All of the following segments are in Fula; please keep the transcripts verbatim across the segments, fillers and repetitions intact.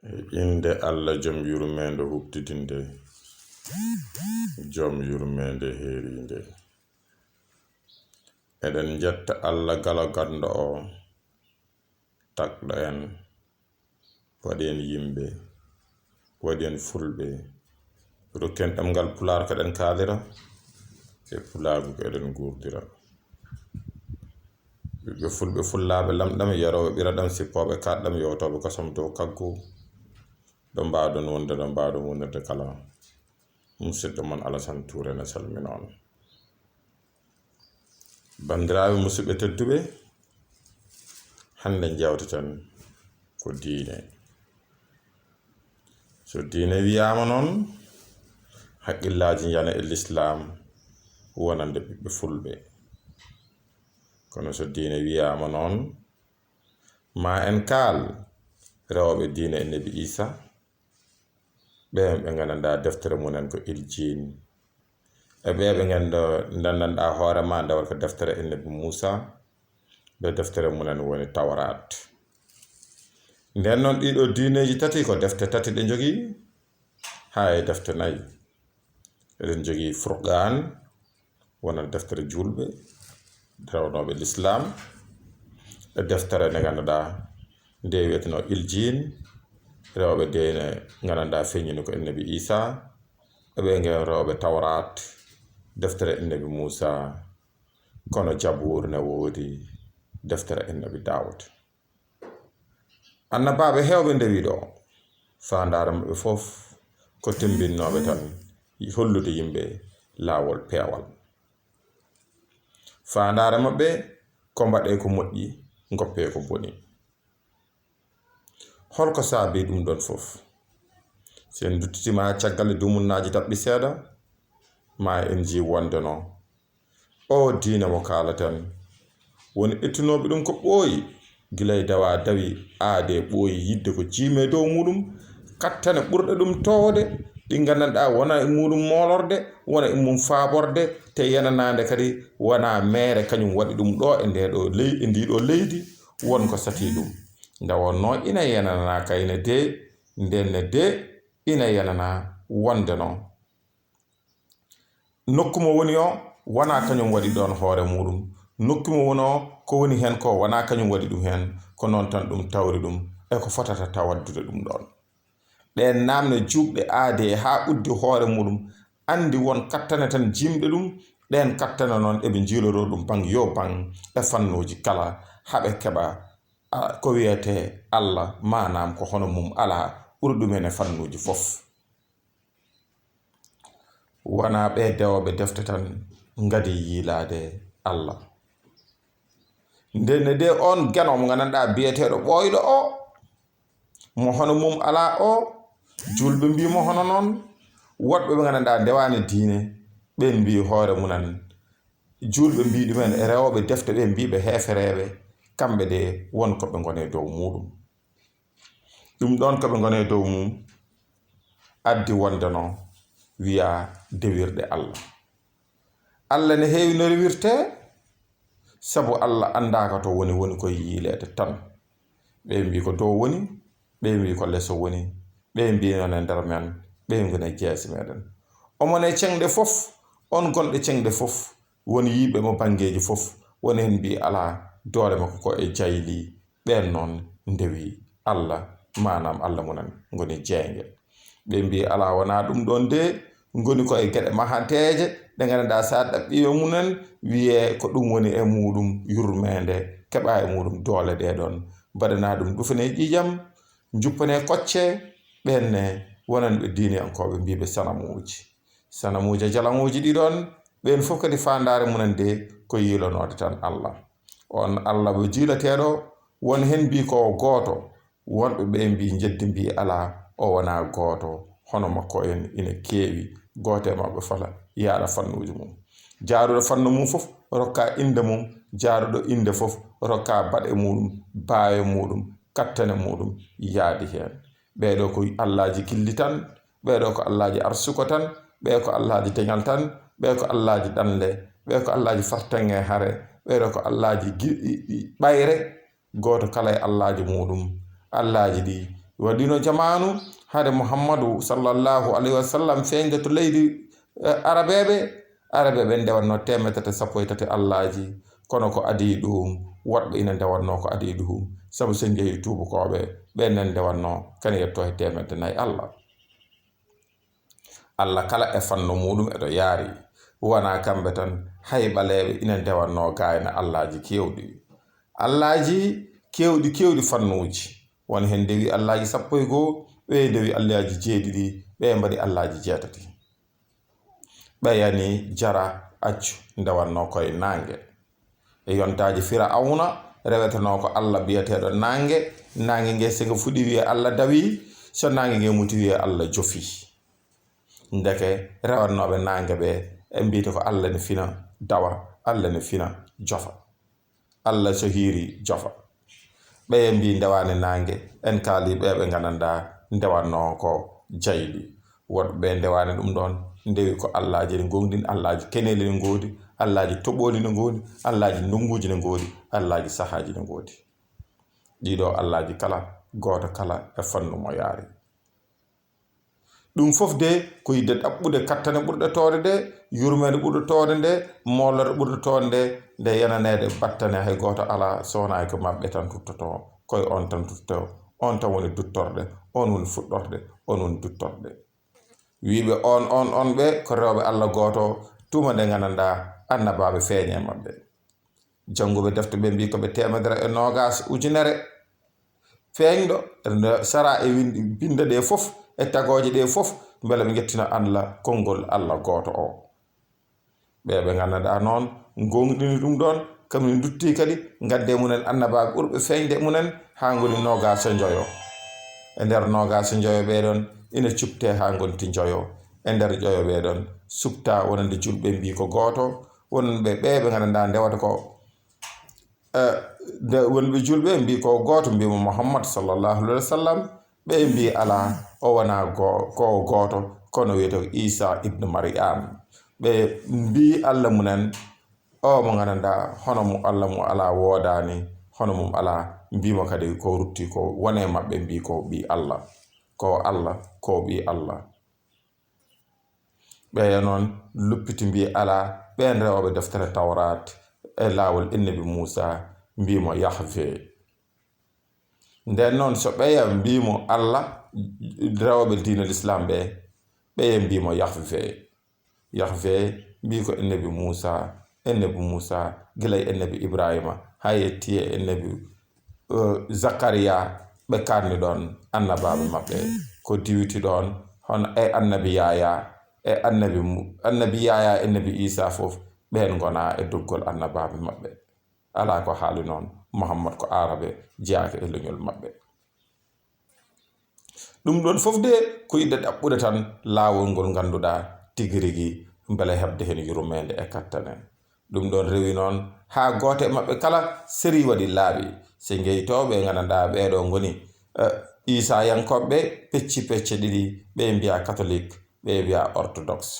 E innde Allah jom yurmeende huɓtidinde, jom yurmeende heeriinde. Eɗen njetta Allah galo ganndo o, tagɗo en, waɗi en yimɓe, waɗi en fulɓe, rokki en ɗemngal Pulaar ko ɗen kaalira, e Pulaagu ko eɗen nguurdira. Ɓiɓɓe fulɓe, fullaaɓe lamɗam, yarooɓe ɓiraɗam, sippooɓe kaaɗɗam, yewtooɓe kosam dow kaggu. Ɗo mbaawɗon wonde, ɗo mbaawɗon wondirde kala. Musidɗo mon Alasan Tuure ne salmina on. Banndiraaɓe musidɓe tedduɓe, hannde jewteten ko diine. So diine wiyaama noon, hakkillaaji njana e lislaam wonande ɓiɓɓe fulɓe. Kono so diine wiyaama noon, ma en kaal rewɓe diine e Nebi Iisa, ɓeen ɓe nganndanɗaa deftere mumen ko Iljiin, e ɓee ɓe nganndanɗaa hoore ma ndewata ko deftere Annabi Muusaa, ɓe deftere mumen woni Tawraat. Nden noon, ɗiɗo diineeji tati ko defte tati ɗe njogii, haa e defte nayi. Eɗen njogii Furqaan, wonande deftere juulɓe, rewnooɓe lislaam, e deftere nde ngannduɗaa nde wiyetenoo Iljiin, rewɓe diine nganndanɗaa feeñini ko Annabi Iisaa, e ɓe ngeen rewɓe Tawraat, deftere Annabi Muusaa, kono Jabuur ne woodi, deftere Annabi Daawuud. Annabaaɓe heewɓe ndewii ɗo, faandaare maɓɓe fof ko tembinnooɓe tan, hollude yimɓe laawol peewal. Faandaare maɓɓe ko mbaɗee ko moƴƴi, ngoppee ko boni. Hol ko saabii ɗum ɗoon fof? Si en nduttitiima caggal e dumunnaaji daɓɓi seeɗa, ma en njii wonde no oo diine mo kaalaten woni ƴettunooɓe ɗum ko ɓooyi, gila e dawaa dawi aadee ɓooyi yiɗde ko jiimee dow muuɗum, kattane ɓurɗe ɗum toowde, ɗi nganndanɗaa wona e muuɗum moolorde, wona e mum faaborde, te yenanaande kadi wona meere kañum waɗi ɗum ɗo e ndee ɗo ley-, e ndii ɗo leydi, won ko satii ɗum. Nde wonnoo ina yenanaa kayne dee, ndenne dee ina yenanaa wonde no nokku mo woni o, wonaa kañum waɗi ɗoon hoore muuɗum. Nokku mo woni o, ko woni heen ko, wonaa kañum waɗi ɗum heen. Ko noon tan ɗum tawri ɗum, e ko fotata tawaddude ɗum ɗoon. Ɗeen naamne juukɗe aadee haa uddi hoore muuɗum, anndi won kattane tan jiimɗe ɗum, ɗeen kattane noon eɓe njiiloroo ɗum baŋ yoo baŋ e fannuuji kala, haa ɓe keɓa, a, ko wiyetee Allah, maanaam ko hono mum alaa, ɓuri ɗum en e fannuuji fof. Wonaa ɓee dewooɓe defte tan ngadii yiilaade Allah. Ndenne dee, oon geno mo nganndanɗaa biyeteeɗo ɓooyɗo o, mo hono mum alaa o, juulɓe mbii mo hono noon, woɗɓe ɓe nganndanɗaa ndewaani diine, ɓeen mbii hoore mumen, juulɓe mbii ɗumen, e rewooɓe defte ɓee mbii ɓe heefereeɓe, kamɓe dee won ko ɓe ngoni e dow muuɗum. Ɗum ɗoon ko ɓe ngoni e dow mum addi wonde no wiyaa dewirɗe Allah. Allah ne heewi no rewirtee, sabu Allah anndaaka to woni, woni koye yiileede tan. Ɓee mbii ko dow woni, ɓee mbii ko leso woni, ɓee mbii noon e nder men, ɓee ngoni e jeese meɗen. Omon e ceŋɗe fof, on gonɗe ceŋɗe fof, woni yiiɓe mo banngeeji fof, woni heen mbii alaa, doole makko ko e jayli. Ɓeen noon ndewi Allah, maanaam Allah mumen ngoni jeeynge. Ɓe mbii alaa, wonaa ɗum ɗoon de, ngoni ko e geɗe mahanteeje ɗe nganndanɗaa so a ɗaɓɓii e mumen, wiyee ko ɗum woni e muuɗum yurmeende, keɓa e muuɗum doole ɗee ɗoon. Mbaɗanaa ɗum ɗufane ƴiiƴam, njuppane kocce, ɓeen ne wonanɓe diiniyankooɓe mbii ɓe sanamuuji. Sanamuuji e jalaŋuuji ɗi ɗoon, ɓeen fof kadi faandaare mumen de ko yiilonoode tan Allah. On Allah mo jiilateeɗo, won heen mbii ko o gooto, wonɓe ɓe mbii njeddi mbii alaa, o wonaa gooto, hono makko en ina keewi, gooto e maɓɓe fala yaaɗa fannuuji mum. Jaaruɗo fannu mum fof rokka innde mum, jaaruɗo innde fof rokka baɗe muuɗum, baawe muuɗum, kattane muuɗum yaadi heen. Ɓee ɗoo ko Allaaji gilli tan, ɓee ɗoo ko Allaaji arsuko tan, ɓee ko Allaaji dañal tan, ɓee ko Allaaji ɗanle, ɓee ko Allaaji fartaŋŋe hare, ɓee ɗoo ko Allaaji gi-, i-, i-, ɓayre, gooto kala e Allaaji muuɗum. Allaaji ɗi Waɗino jamaanu hade Muhammadu sallallahu alayhi wa sallam feeñde to leydi, eh, Arabeeɓe. Arabeeɓe ndewatno teemedde tati sappo e tati allaaji, kono ko adii ɗum, woɗɓe ina ndewatno ko adii ɗum, sabu so njehi tuubukooɓe, ɓe nen ndewatno kene yetto he teemedde nayi Allah. Allah kala e fannu muɗum eɗo yaari. Wonaa kamɓe tan, hay ɓaleeɓe ina ndewatnoo gaayna allaaji keewɗi. Allaaji keewɗi, keewɗi fannuuji. Won heen ndewi allaaji sappo e goo, ɓe ndewi allaaji jeeɗiɗi, ɓe mbaɗi allaaji jeetati. Ɓeyani jara accu ndewatnoo koye naange. E yontaaji Firawna, rewetenoo ko Allah biyeteeɗo naange. Naange nge, so nge fuɗi, wiyee Allah dawi. So naange nge muti, wiyee Allah jofi. Ndeke rewatnooɓe naange ɓe, en mbiyte ko Allah ne fina, dawa, Allah ne fina, jofa. Allah so hiiri, jofa. Ɓeye mbi ndewaani naange, en kaali ɓe ɓe nganndanɗaa ndewatnoo ko jayɗi. Woɗɓe ɓe ndewaani ɗum ɗoon, ndewi ko allaaji ne ngoodi, allaaji keneeli ne ngoodi, allaaji toɓooli ne ngoodi, allaaji ndonnguuji ne ngoodi, allaaji sahaaji ne ngoodi. Ɗiɗo allaaji kala, gooto kala e fannu mo yaari. Ɗum fof de ko yidde ɗaɓɓude kattane ɓurɗe toode de, yurmeende ɓurɗe toode nde, moolore ɓurɗe toode nde, nde yenaneede battane hay gooto alaa, so wonaa ko maɓɓe tan tuttotoo, koye on tan tuttotoo, on tan woni duttorɗe, on woni fuɗɗorde, on woni duttorɗe. Wiiɓe on, on, on ɓe ko rewɓe Allah gooto, tuma nde nganndanɗaa annabaaɓe feeñe maɓɓe. Jannguɓe defte ɓe mbii ko ɓe teemedere e noogaas ujunere feeñɗo, sara e win-, binnde ɗe fof, e tagooje ɗe fof, mbele ɓe njettina Allah, konngol Allah gooto o. Ɓe ɓe nganndanɗaa noon, ngoongɗini ɗum ɗoon, kamɓe nduttii kadi, ngadde mumen annabaaɓe ɓurɓe feeñde mumen, haa ngoni noogaas e njoyo. E nder noogaas e njoyo ɓee ɗoon, ina cuptee haa ngonti njoyo. E nder njoyo ɓee ɗoon, suptaa wonande julɓe mbii ko gooto, wonande ɓe ɓe nganndanɗaa ndewata ko Eh, nde wonɓe julɓe mbii ko gooto, mbii mo Muhammad sallallahu alaihi wasallam, ɓe mbii alaa, o wonaa go-, ko o gooto, kono wiyetee ko Isa ibnu Maryam. Ɓe mbii Allah mumen, o mo nganndanɗaa, hono mo Allah mo alaa woodaani, hono mum alaa, mbii mo kadi ko rutti ko wone maɓɓe mbii ko ɓii Allah, ko Allah, ko ɓii Allah. Ɓeya noon luppiti mbii alaa, ɓeen rewɓe deftere Tawraat e laawol Annabi Muusa, mbii mo Yahve. Ndeen noon so ɓeya mbii mo Allah, rewɓe diina Lislaam ɓe, ɓeya mbii mo Yahve. Yahve mbii ko Annabi Muusa, Annabi Muusa, gila e Annabi Ibrahima, haa yetti e Annabi, eh, Zakariya, ɓe kaanni ɗoon annabaaɓe maɓɓe, ko diwiti ɗoon, hono e Annabi Yaya, e Annabi Mu-, Annabi Yaya, Annabi Isa fof, ɓeen ngona e doggol annabaaɓe maɓɓe. Alaa ko haali noon, Muhammad ko Aarabe, jeyaaka e leñol maɓɓe. Ɗum ɗoon fof de ko yidde ɗaɓɓude tan laawol ngol ngannduɗaa tigi rigi mbele heɓde heen yurmeende e kattane. Ɗum ɗoon rewi noon haa gooto e maɓɓe kala seri waɗi laaɓi. So njeytooɓe nganndanɗaa ɓee ɗoo ngoni, eh, Iisaayankooɓe ɓe pecci pecce ɗiɗi, ɓe mbiya katolik, ɓe mbiya orthodoxe.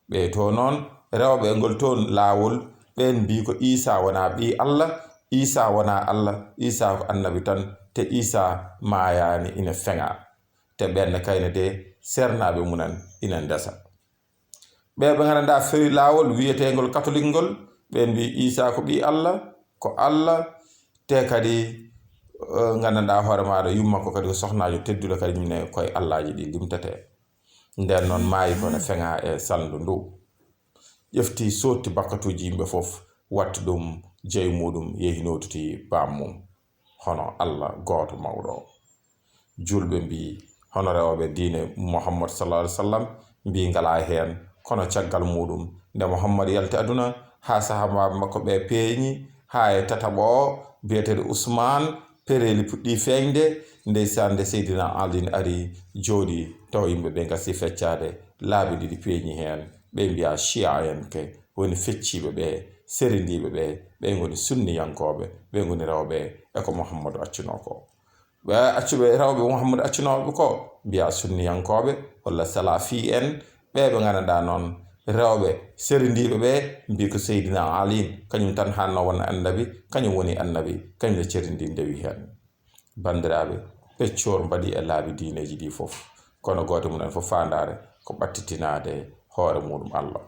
Ɓe to noon, rewɓe e ngol toon laawol, ɓeen mbii ko Iisaa wonaa ɓii Alla, Iisaa wonaa Alla, Iisaa ko annabi tan, te Iisaa maayaani, ina feŋaa. Te ɓeen ne kayne de, sernaaɓe mumen ina ndesa. Ɓe ɓe nganndanɗaa feri laawol wiyeteengol katolik ngol, ɓeen mbii Iisaa ko ɓii Alla, ko Alla, te kadi, eh, nganndanɗaa hoore maaɗa yumma ko kadi ko sohnaajo tedduɗo, kadi minen koye allaaji ɗi limtetee. Ndeen noon maayi ko ne feŋaa e salndu ndu. Ƴefti sootti bakkatuuji yimɓe fof, watti ɗum jeyi muuɗum, yehi nootiti baam mum. Hono Alla gooto mawɗo. Juulɓe mbii, hono rewɓe diine Muhammad sallallahu alaihi wasallam mbii ngalaa heen, kono caggal muuɗum, nde Muhammad yalti aduna, haa sahaabaaɓe makko ɓe peeñi, haa e tataɓo o, biyeteeɗo Usmaan, pereeli puɗɗii feeñde, ndeysaan, nde Seydina Aliin ari jooɗii, taw yimɓe ɓe ngasii feccaade, laabi ɗiɗi peeñi heen, ɓe mbiyaa Shiyayanke, woni fecciiɓe ɓe, serindiiɓe ɓe, ɓe ngoni sunniyankooɓe, ɓe ngoni rewɓe e ko Muhammadu accunoo ko. Ɓe accuɓe rewɓe Muhammadu accunooɓe ko mbiyaa sunniyankooɓe walla salafii en, ɓe ɓe nganndanɗaa noon rewɓe serindiiɓe ɓe mbii ko Seydina Aliin, kañum tan haannoo won annabi, kañum woni annabi, kañum ne cerindii ndewi heen. Banndiraaɓe, peccor mbaɗi e laabi diineeji ɗi fof. Kono gooto mum en fof faandaare ko ɓattitinaade hoore muɗum Allah.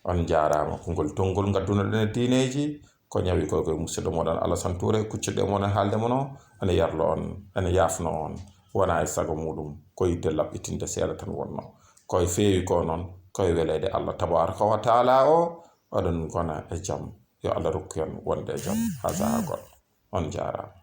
On njaaraama. Kongol tonngol ngaddunoɗen e diineeji, ko ñawi ko koye musidɗo moɗon Alasan Touré, kuccuɗo e moɗon haalde mono, ene yarlo on, ene yaafno on. Wona e sago muɗum, ko yidde laɓɓitinde seeɗa tan wonno. Koye feewi ko noon, koye weleede Allah tabaraka wa taala o, oɗon ngona e jam. Yo Allah rokku en wonde e jam. Haa sahaa goɗɗo. On njaaraama.